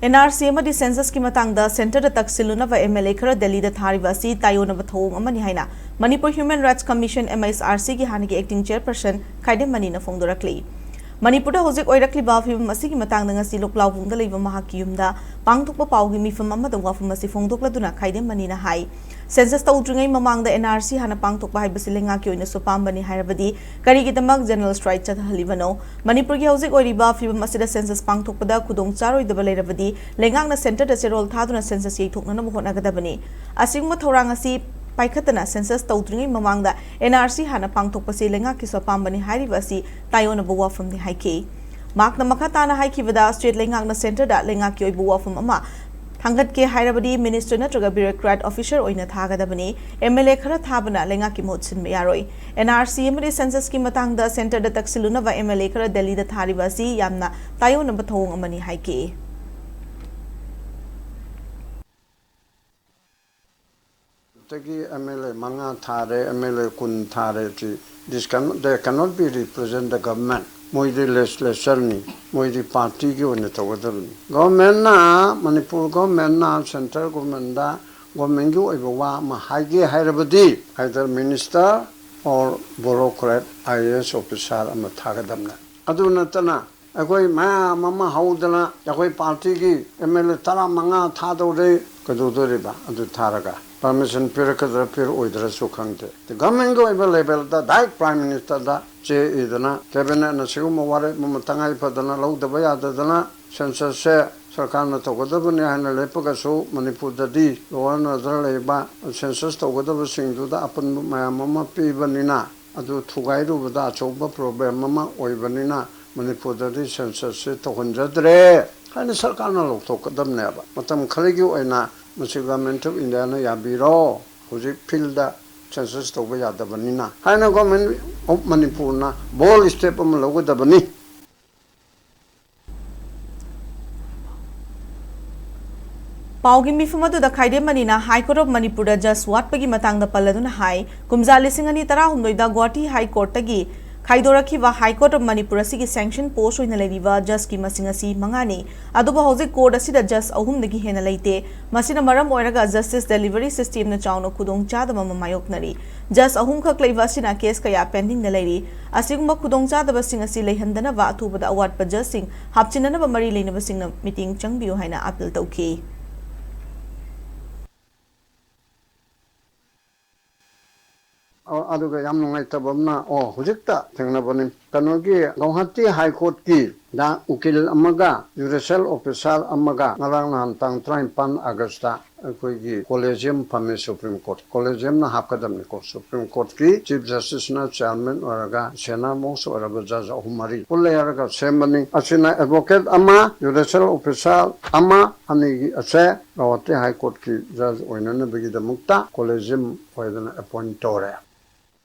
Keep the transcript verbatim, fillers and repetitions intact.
And R C ꯑꯃꯗꯤ ꯁꯦꯟꯁꯁꯀꯤ ꯃꯇꯥꯡꯗ ꯁꯦꯟꯇꯔꯗ ꯇꯛꯁꯤꯜꯂꯨꯅꯕ ꯑꯦꯝ ꯑꯦꯜ ꯑꯦ ꯈꯔ ꯗꯦꯜꯂꯤꯗ ꯊꯥꯔꯤꯕ ꯑꯁꯤ ꯇꯥꯏꯑꯣꯟꯅꯕ ꯊꯧꯑꯣꯡ ꯑꯃꯅꯤ ꯍꯥꯏꯅ Manipur human rights commission, M H R ꯁꯤꯒꯤ ꯍꯥꯟꯅꯒꯤ ꯑꯦꯛꯇꯤꯡ ꯆꯦꯌꯔꯄꯔꯁꯟ ꯈꯥꯏꯗꯦꯝ ꯃꯅꯤꯅ ꯐꯣꯡꯗꯣꯔꯛꯂꯤ꯫ ꯃꯅꯤꯄꯨꯔꯗ ꯍꯧꯖꯤꯛ ꯑꯣꯏꯔꯛꯂꯤꯕ ꯐꯤꯕꯝ ꯑꯁꯤꯒꯤ ꯃꯇꯥꯡꯗ ꯉꯁꯤ ꯂꯣꯛꯂꯥꯎꯕꯨꯡꯗ ꯂꯩꯕ ꯃꯍꯥꯛꯀꯤ ꯌꯨꯝꯗ ꯄꯥꯡꯊꯣꯛꯄ ꯄꯥꯎꯒꯤ ꯃꯤꯐꯝ ꯑꯃꯗ ꯋꯥꯐꯝ ꯑꯁꯤ ꯐꯣꯡꯗꯣꯛꯂꯗꯨꯅ ꯈꯥꯏꯗꯦꯝ ꯃꯅꯤꯅ ꯍꯥꯏ, ꯁꯦꯟꯁꯁ ꯇꯧꯗ꯭ꯔꯤꯉꯩ ꯃꯃꯥꯡꯗ ꯑꯦꯟ ꯑꯥꯔ ꯁꯤ ꯍꯥꯟꯅ ꯄꯥꯡꯊꯣꯛꯄ ꯍꯥꯏꯕꯁꯤ ꯂꯩꯉꯥꯛꯀꯤ ꯑꯣꯏꯅꯁꯨ ꯄꯥꯝꯕꯅꯤ ꯍꯥꯏꯔꯕꯗꯤ ꯀꯔꯤꯒꯤꯗꯃꯛ ꯖꯦꯅꯔꯦꯜ ꯁ꯭ꯇ꯭ꯔꯥꯏꯛ ꯆꯠꯊꯍꯜꯂꯤꯕꯅꯣ? ꯃꯅꯤꯄꯨꯔꯒꯤ ꯍꯧꯖꯤꯛ ꯑꯣꯏꯔꯤꯕ ꯐꯤꯕꯝ ꯑꯁꯤꯗ ꯁꯦꯟꯁꯁ ꯄꯥꯡꯊꯣꯛꯄꯗ ꯈꯨꯗꯣꯡ ꯆꯥꯔꯣꯏꯗꯕ ꯂꯩꯔꯕꯗꯤ ꯂꯩꯉꯥꯛꯅ ꯁꯦꯟꯇꯔꯗ ꯆꯦꯔꯣꯜ ꯊꯥꯗꯨꯅ ꯁꯦꯟꯁꯁ ꯌꯩꯊꯣꯛꯅꯅꯕ ꯍꯣꯠꯅꯒꯗꯕꯅꯤ꯫ ꯑꯁꯤꯒꯨꯝꯕ ꯊꯧꯔꯥꯡ ꯑꯁꯤ ꯄꯥꯏꯈꯠꯇꯅ ꯁꯦꯟꯁꯁ ꯇꯧꯗ꯭ꯔꯤꯉꯩ ꯃꯃꯥꯡꯗ ꯑꯦꯟ ꯑꯥꯔ ꯁꯤ ꯍꯥꯟꯅ ꯄꯥꯡꯊꯣꯛꯄꯁꯤ ꯂꯩꯉꯥꯛꯀꯤꯁꯨ ꯑꯄꯥꯝꯕꯅꯤ ꯍꯥꯏꯔꯤꯕ ꯑꯁꯤ ꯇꯥꯏꯑꯣꯟꯅꯕ ꯋꯥꯐꯝꯅꯤ ꯍꯥꯏꯈꯤ꯫ ꯃꯍꯥꯛꯅ ꯃꯈꯥ ꯇꯥꯅ ꯍꯥꯏꯈꯤꯕꯗ, ꯁ꯭ꯇꯦꯠ ꯂꯩꯉꯥꯛꯅ ꯁꯦꯟꯇꯔꯗ ꯂꯩꯉꯥꯛꯀꯤ ꯑꯣꯏꯕ ꯋꯥꯐꯝ ꯑꯃ ꯊꯥꯡꯒꯠꯀꯦ ꯍꯥꯏꯔꯕꯗꯤ ꯃꯤꯅꯤꯁꯇꯔ ꯅꯠꯇ꯭ꯔꯒ ꯕ꯭ꯌꯨꯔꯣꯀ꯭ꯔꯥꯠ ꯑꯣꯐꯤꯁꯔ ꯑꯣꯏꯅ ꯊꯥꯒꯗꯕꯅꯤ꯫ ꯑꯦꯝ ꯑꯦꯜ ꯑꯦ ꯈꯔ ꯊꯥꯕꯅ ꯂꯩꯉꯥꯛꯀꯤ ꯃꯍꯨꯠ ꯁꯤꯟꯕ ꯌꯥꯔꯣꯏ꯫ ꯑꯦꯟ ꯑꯥꯔ ꯁꯤ ꯑꯃꯗꯤ ꯁꯦꯟꯁꯁꯀꯤ ꯃꯇꯥꯡꯗ ꯁꯦꯟꯇꯔꯗ ꯇꯛꯁꯤꯜꯂꯨꯅꯕ ꯑꯦꯝ ꯑꯦꯜ ꯑꯦ ꯈꯔ ꯗꯦꯜꯂꯤꯗ ꯊꯥꯔꯤꯕ ꯑꯁꯤ ꯌꯥꯝꯅ ꯇꯥꯏꯑꯣꯟꯅꯕ ꯊꯧꯑꯣꯡ ꯑꯃꯅꯤ ꯍꯥꯏꯈꯤ꯫ ꯇꯒꯤ ꯑꯦꯝ ꯑꯦꯜ ꯑꯦ ꯃꯉꯥ ꯊꯥꯔꯦ, ꯑꯦꯝ ꯑꯦꯜ ꯑꯦ ꯀꯨꯟ ꯊꯥꯔꯦ, ꯁꯤ this cannot, they cannot be represent the government. ꯃꯣꯏꯗꯤ ꯂꯦꯖꯤꯁꯂꯦꯆꯔꯅꯤ, ꯃꯣꯏꯗꯤ ꯄꯥꯔꯇꯤꯒꯤ ꯑꯣꯏꯅ ꯇꯧꯒꯗꯕꯅꯤ꯫ ꯒꯣꯔꯃꯦꯟꯅ, ꯃꯅꯤꯄꯨꯔ ꯒꯣꯔꯃꯦꯟꯅ ꯁꯦꯟꯇ꯭ꯔꯦꯜ ꯒꯣꯔꯃꯦꯟꯗ ꯒꯣꯔꯃꯦꯟꯒꯤ ꯑꯣꯏꯕ ꯋꯥ ꯑꯃ ꯍꯥꯏꯒꯦ ꯍꯥꯏꯔꯕꯗꯤ either minister or bureaucrat, I A S officer ꯑꯃ ꯊꯥꯒꯗꯕꯅꯦ꯫ ꯑꯗꯨ ꯅꯠꯇꯅ ꯑꯩꯈꯣꯏ ꯃꯌꯥꯝ ꯑꯃ ꯍꯧꯗꯅ ꯑꯩꯈꯣꯏ ꯄꯥꯔꯇꯤꯒꯤ ꯑꯦꯝ ꯑꯦꯜ ꯑꯦ ꯇꯔꯥꯃꯉꯥ ꯊꯥꯗꯧꯔꯦ, ꯀꯩꯗꯧꯗꯣꯔꯤꯕ? ꯑꯗꯨ ꯊꯥꯔꯒ ꯄꯔꯃꯤꯁꯟ ꯄꯤꯔꯛꯀꯗ꯭ꯔꯥ ꯄꯤꯔꯛꯑꯣꯏꯗ꯭ꯔꯥꯁꯨ ꯈꯪꯗꯦ꯫ ꯒꯚꯔꯟꯃꯦꯟꯒꯤ ꯑꯣꯏꯕ ꯂꯦꯚꯦꯜꯗ ꯗꯥꯏꯔꯦꯛ ꯄ꯭ꯔꯥꯏꯝ ꯃꯤꯅꯤꯁꯇꯔꯗ ꯆꯦ ꯏꯗꯅ ꯀꯦꯕꯤꯅꯦꯠꯅ ꯁꯤꯒꯨꯝꯕ ꯋꯥꯔꯦꯞ ꯑꯃ ꯇꯉꯥꯏ ꯐꯗꯅ ꯂꯧꯗꯕ ꯌꯥꯗꯗꯅ ꯁꯦꯟꯁꯁꯁꯦ ꯁꯔꯀꯥꯔꯅ ꯇꯧꯒꯗꯕꯅꯤ ꯍꯥꯏꯅ ꯂꯦꯞꯄꯒꯁꯨ ꯃꯅꯤꯄꯨꯔꯗꯗꯤ ꯂꯣ ꯑꯦꯟ ꯑꯣꯔꯗꯔ ꯂꯩꯕ, ꯁꯦꯟꯁꯁ ꯇꯧꯒꯗꯕꯁꯤꯡꯗꯨꯗ ꯑꯄꯟꯕ ꯃꯌꯥꯝ ꯑꯃ ꯄꯤꯕꯅꯤꯅ ꯑꯗꯨ ꯊꯨꯒꯥꯏꯔꯨꯕꯗ ꯑꯆꯧꯕ ꯄ꯭ꯔꯣꯕ꯭ꯂꯦꯝ ꯑꯃ ꯑꯣꯏꯕꯅꯤꯅ ꯃꯅꯤꯄꯨꯔꯗꯗꯤ ꯁꯦꯟꯁꯁꯁꯦ ꯇꯧꯍꯟꯖꯗ꯭ꯔꯦ ꯍꯥꯏꯅ ꯁꯔꯀꯥꯔꯅ ꯂꯧꯊꯣꯛꯀꯗꯕꯅꯦꯕ꯫ ꯃꯇꯝ ꯈꯔꯒꯤ ꯑꯣꯏꯅ ꯃꯁꯤ ꯒꯚꯔꯟꯃꯦꯟꯠ ꯑꯣꯐ ꯏꯟꯗꯤꯌꯥꯅ ꯌꯥꯕꯤꯔꯣ, ꯍꯧꯖꯤꯛ ꯐꯤꯜꯗ ꯁꯦꯟꯁꯁ ꯇꯧꯕ ꯌꯥꯗꯕꯅꯤꯅ ꯍꯥꯏꯅ ꯒꯚꯔꯟꯃꯦꯟꯠ ꯑꯣꯐ ꯃꯅꯤꯄꯨꯔꯅ ꯕꯣꯜꯗ ꯁ꯭ꯇꯦꯞ ꯑꯃ ꯂꯧꯒꯗꯕꯅꯤ꯫ ꯄꯥꯎꯒꯤ ꯃꯤꯐꯝ ꯑꯗꯨꯗ ꯈꯥꯏꯗꯦꯝ ꯃꯅꯤꯅ ꯍꯥꯏ ꯀꯣꯔꯠ ꯑꯣꯐ ꯃꯅꯤꯄꯨꯔꯗ ꯖꯖ ꯋꯥꯠꯄꯒꯤ ꯃꯇꯥꯡꯗ ꯄꯜꯂꯗꯨꯅ ꯍꯥꯏ, ꯀꯨꯝꯖꯥ ꯂꯤꯁꯤꯡ ꯑꯅꯤ ꯇꯔꯥꯍꯨꯝꯗꯣꯏꯗ ꯒꯨꯋꯥꯍꯥꯇꯤ ꯍꯥꯏ ꯀꯣꯔꯠꯇꯒꯤ ꯈꯥꯏꯗꯣꯔꯛꯈꯤꯕ High Court of Manipur ꯑꯁꯤꯒꯤ sanction post ꯑꯣꯏꯅ ꯂꯩꯔꯤꯕ judgeꯀꯤ ꯃꯁꯤꯡ ꯑꯁꯤ ꯃꯉꯥꯅꯤ꯫ ꯑꯗꯨꯕꯨ ꯍꯧꯖꯤꯛ court ꯑꯁꯤꯗ judge ꯑꯍꯨꯝꯗꯒꯤ ꯍꯦꯟꯅ ꯂꯩꯇꯦ꯫ ꯃꯁꯤꯅ ꯃꯔꯝ ꯑꯣꯏꯔꯒ justice delivery systemꯅ ꯆꯥꯎꯅ ꯈꯨꯗꯣꯡꯆꯥꯗꯕ ꯑꯃ ꯃꯥꯌꯣꯛꯅꯔꯤ꯫ Judge ꯑꯍꯨꯝꯈꯛ ꯂꯩꯕ ꯑꯁꯤꯅ case ꯀꯌꯥ pendingꯗ ꯂꯩꯔꯤ꯫ ꯑꯁꯤꯒꯨꯝꯕ ꯈꯨꯗꯣꯡꯆꯥꯗꯕꯁꯤꯡ ꯑꯁꯤ ꯂꯩꯍꯟꯗꯅꯕ ꯑꯊꯨꯕꯗ ꯑꯋꯥꯠꯄ judgeꯁꯤꯡ ꯍꯥꯞꯆꯤꯟꯅꯅꯕ ꯃꯔꯤ ꯂꯩꯅꯕꯁꯤꯡꯅ ꯃꯤꯠꯌꯦꯡ ꯆꯪꯕꯤꯌꯨ ꯍꯥꯏꯅ appeal ꯇꯧꯈꯤ꯫ ꯑꯣ, ꯑꯗꯨꯒ ꯌꯥꯝ ꯅꯨꯡꯉꯥꯏꯇꯕ ꯑꯃꯅ, ꯑꯣ, ꯍꯧꯖꯤꯛꯇ ꯊꯦꯡꯅꯕꯅꯤ꯫ ꯀꯩꯅꯣꯒꯤ ꯒꯧꯍꯥꯇꯤ High Courtꯀꯤ ꯗ ꯎꯀꯤꯜ ꯑꯃꯒ judicial officer ꯑꯃꯒ ꯉꯔꯥꯡ ꯅꯍꯥꯟ ꯇꯥꯡ ꯇꯔꯥꯅꯤꯄꯥꯟ Augustꯇ ꯑꯩꯈꯣꯏꯒꯤ collegium ꯐꯝꯃꯤ, Supreme Court꯫ Collegiumꯅ ꯍꯥꯞꯀꯗꯕꯅꯤꯀꯣ꯫ Supreme Courtꯀꯤ Chief Justiceꯅ chairman ꯑꯣꯏꯔꯒ senior most ꯑꯣꯏꯔꯕ judge ꯑꯍꯨꯝ ꯃꯔꯤ ꯄꯨꯜꯂꯦ ꯍꯥꯏꯔꯒ ꯁꯦꯝꯕꯅꯤ꯫ ꯑꯁꯤꯅ advocate ꯑꯃ, judicial officer ꯑꯃ, ꯑꯅꯤꯒꯤ ꯑꯁꯦ ꯒꯧꯍꯥꯇꯤ High Courtꯀꯤ judge ꯑꯣꯏꯅꯅꯕꯒꯤꯗꯃꯛꯇ collegium ꯑꯣꯏꯗꯅ appoint ꯇꯧꯔꯦ꯫